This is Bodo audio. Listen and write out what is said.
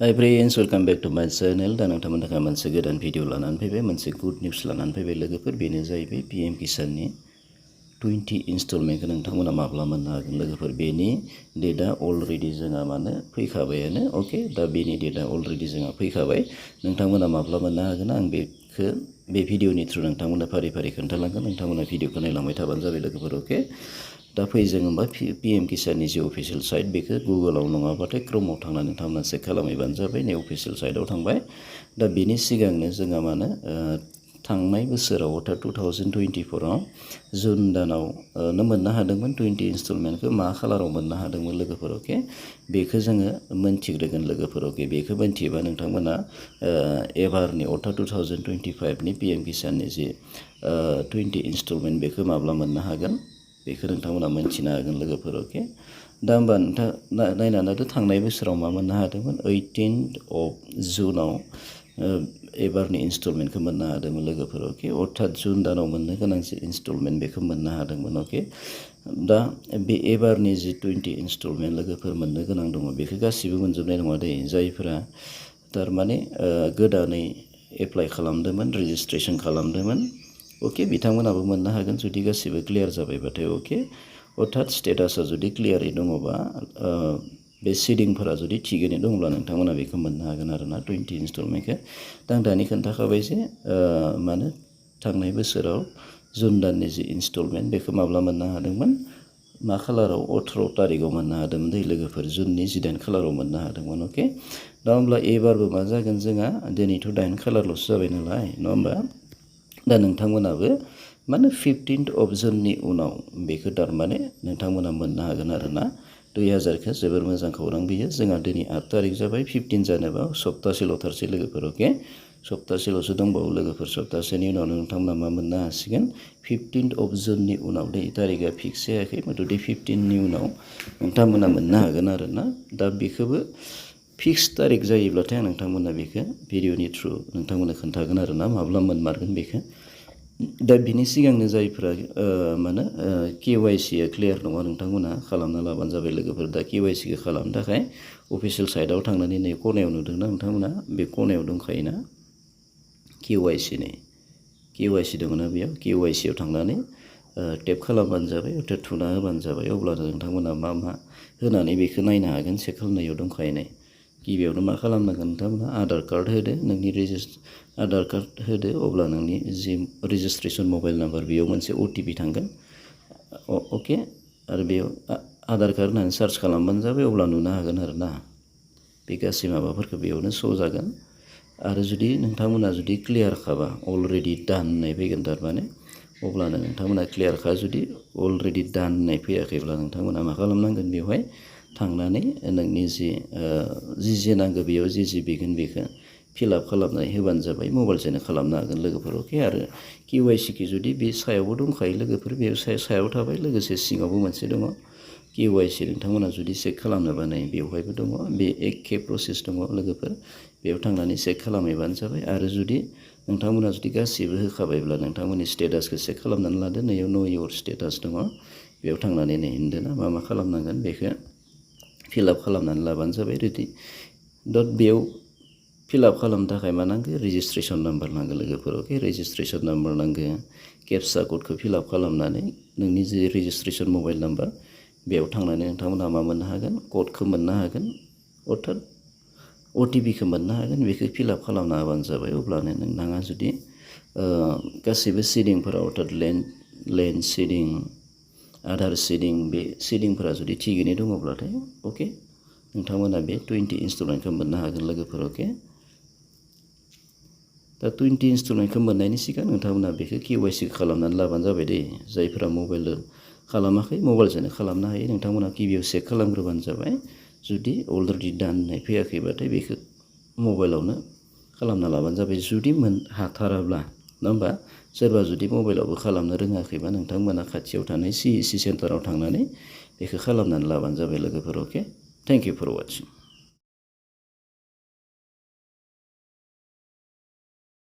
Hi friends, welcome back to my channel. दा नोंथांमोननि थाखाय मोनसे गोदान भिडिअ लानानै फैबाय, मोनसे गुड निउस लानानै फैबाय लोगोफोर। बेनो जाहैबाय PM किसाननि 20 इनस्टलमेन्टखौ नोंथांमोना माब्ला मोननो हागोन लोगोफोर। बेनि डेटआ अलरेडि जोंहा माने फैखाबायानो। ओके, दा बेनि डेटआ अलरेडि जोंहा फैखाबाय। नोंथांमोना माब्ला मोननो हागोन आं बेखौ बे भिडिअनि थ्रु नोंथांमोना फारि फारि खोन्थालांगोन। नोंथांमोना भिडिअखौ नायलांबाय थाबानो जाबाय लोगोफोर। अके, दा फै जों होमबा PM किसाननि जे अफिसियेल साइट बेखौ गुगोलाव नङाबाथाय क्रोमआव थांनानै नोंथांमोना चेक खालामहैबानो जाबाय। नै अफिसियेल साइटआव थांबाय। दा बेनि सिगांनो जोंहा माने थांनाय बोसोराव अर्थात 2024आव जुन दानाव मोननो हादोंमोन 20 इनस्टलमेन्टखौ। मा खालाराव मोननो हादोंमोन लोगोफोर। अके, बेखौ जोङो मोनथिग्रोगोन लोगोफोर। अके, बेखौ मोनथियोबा नोंथांमोना एबारनि अर्थात 2025नि PM किसाननि जे 20 इनस्टलमेन्ट बेखौ माब्ला मोननो हागोन बेखौ नोंथांमोना मोनथिनो हागोन लोगोफोर। अके, दा होमबा नोंथां नायनानै नायदो थांनाय बोसोराव मा मोननो हादोंमोन 18th of जुनाव एबारनि इनस्टलमेन्टखौ मोननो हादोंमोन लोगोफोर। अके, अर्थात जुन दानाव मोननो गोनां जे इनस्टलमेन्ट बेखौ मोननो हादोंमोन। अके, दा बे एबारनि जि 20 इनस्टलमेन्ट लोगोफोर मोननो गोनां दङ बेखौ गासिबो मोनजोबनाय नङा दे। जायफोरा थारमाने गोदानै एप्लाइ खालामदोंमोन, रेजिस्ट्रेसन खालामदोंमोन, अके, बिथांमोनाबो मोननो हागोन जुदि गासिबो क्लियार जाबायबाथाय। अके, अर्थात स्टेटासा जुदि क्लियारै दङबा बे सिडिंफोरा जुदि थिगैनो दंब्ला नोंथांमोना बेखौ मोननो हागोन आरोना 20 इनस्टलमेन्टखौ। दा आं दानि खोन्थाखाबाय जे मानो थांनाय बोसोराव जुन दाननि जि इनस्टलमेन्ट बेखौ माब्ला मोननो हादोंमोन, मा खालाराव 18 तारिखआव मोननो हादोंमोन दै लोगोफोर, जुननि 9 खालाराव मोननो हादोंमोन। अके, दा होमब्ला एबारबो मा जागोन जोंहा दिनैथ' 9 खालारल'सो जाबाय नालाय, नङा होमबा। दा नोंथांमोनाबो माने 15th of जुननि उनाव बेखौ थारमाने नोंथांमोना मोननो हागोन आरोना 2000खौ। जोबोर मोजां खौरां बियो। जोंहा दिनै 8 तारिख जाबाय, 15 जानोबा सप्तासेल'थारसै लोगोफोर। अके, सप्तासेल'सो दंबावो लोगोफोर। सप्तासेनि उनावनो नोंथांमोना मा मोननो हासिगोन 15th of जुननि उनाव। दै तारिखआ फिक्स जायाखै, मथ'थे 15नि उनाव नोंथांमोना मोननो हागोन आरोना। दा बेखौबो फिक्स तारिख जायोब्लाथाय आं नोंथांमोना बेखौ भिडिअनि थ्रु नोंथांमोना खोन्थागोन आरोना माब्ला मोनमारगोन बेखौ। दा बिनि सिगांनो जायफ्रा माने KYCआ क्लियार नङा नोंथांमोना खालामना लाबानो जाबाय लोगोफोर। दा KYCखौ खालामनो थाखाय अफिसियेल साइटआव थांनानै नै खनायाव नुदोंना नोंथांमोना, बे खनायाव दंखायोना KYC दङना बेयाव। KYCआव थांनानै टेप खालामबानो जाबाय, अर्थात थुना होबानो जाबाय। अब्लानो नोंथांमोना मा मा होनानै बेखौ नायनो हागोन, चेक खालामनायाव दंखायो। गिबियावनो मा खालामनांगोन नोंथांमोना आधार कार्ड होदो, नोंनि आधार कार्ड होदो, अब्ला नोंनि जि रेजिस्ट्रेसन मबाइल नाम्बार बेयाव मोनसे OTP थांगोन। अके, आरो बेयाव आधार कार्ड होननानै सार्च खालामबानो जाबाय, अब्ला नुनो हागोन आरोना बे गासै माबाफोरखौ बेयावनो श' जागोन। आरो जुदि नोंथांमोना जुदि क्लियारखाबा अलरेडि डान होननाय फैगोन थारमाने, अब्लानो नोंथांमोना क्लियारखा। जुदि अलरेडि डान होननाय फैयाखैब्ला नोंथांमोना मा खालामनांगोन बेवहाय थांनानै नोंनि जि नांगौ बेयाव जि बिगोन बेखौ फिलआप खालामनानै होबानो जाबाय। मबाइलजोंनो खालामनो हागोन लोगोफोर। अके, आरो KYCखौ जुदि बे सायावबो दंखायो लोगोफोर, बेयाव सायाव थाबाय, लोगोसे सिङावबो मोनसे दङ KYC। नोंथांमोना जुदि चेक खालामनोबा नै बेवहायबो दङ, बे एखे प्रसेस दङ लोगोफोर। बेयाव थांनानै चेक खालामहैबानो जाबाय। आरो जुदि नोंथांमोना जुदि गासिबो होखाबायब्ला नोंथांमोननि स्टेटासखौ चेक खालामनानै लादो। नैयाव नो इयर स्टेटास दङ, बेयाव थांनानै नै होनदोना मा खालामनांगोन बेखौ फिलआप खालामनानै लाबानो जाबाय रेडि। बेयाव फिलआप खालामनो थाखाय मा नांगौ, रेजिस्ट्रेसन नाम्बार नांगौ लोगोफोर। अके, रेजिस्ट्रेसन नाम्बार नांगौ। केपसा क'डखौ फिलआप खालामनानै नोंनि जे रेजिस्ट्रेसन मबाइल नाम्बार बेयाव थांनानै नोंथांमोनहा मा मोननो हागोन, क'डखौ मोननो हागोन, अर्थात OTPखौ मोननो हागोन। बेखौ फिलआप खालामना होबानो जाबाय। अब्लानो नोंथाङा जुदि गासैबो सिडिंफोरा अर्थात लेन्ड सिडिं, आधार सिडिं, बे सिडिंफोरा जुदि थिगैनो दङब्लाथाय अके, नोंथांमोना बे 20 इनस्टलमेन्टखौ मोननो हागोन लोगोफोर। अके, दा 20 इनस्टलमेन्टखौ मोननायनि सिगां नोंथांमोना बेखौ KYC खालामनानै लाबानो जाबाय दे। जायफोरा मबाइल खालामाखै मबाइलजोंनो खालामनो हायो। नोंथांमोना गिबियाव चेक खालामग्रोबानो जाबाय। जुदि अलरेडि डान होननाय फैयाखैबाथाय बेखौ मबाइलावनो खालामना लाबानो जाबाय। जुदि हाथाराब्ला, नङा होमबा, सोरबा जुदि मबाइलावबो खालामनो रोङाखैबा नोंथांमोना खाथियाव थानाय CEC सेन्टाराव थांनानै बेखौ खालामनानै लाबानो जाबाय लोगोफोर। अके, थेंक इउ फर वाचिं।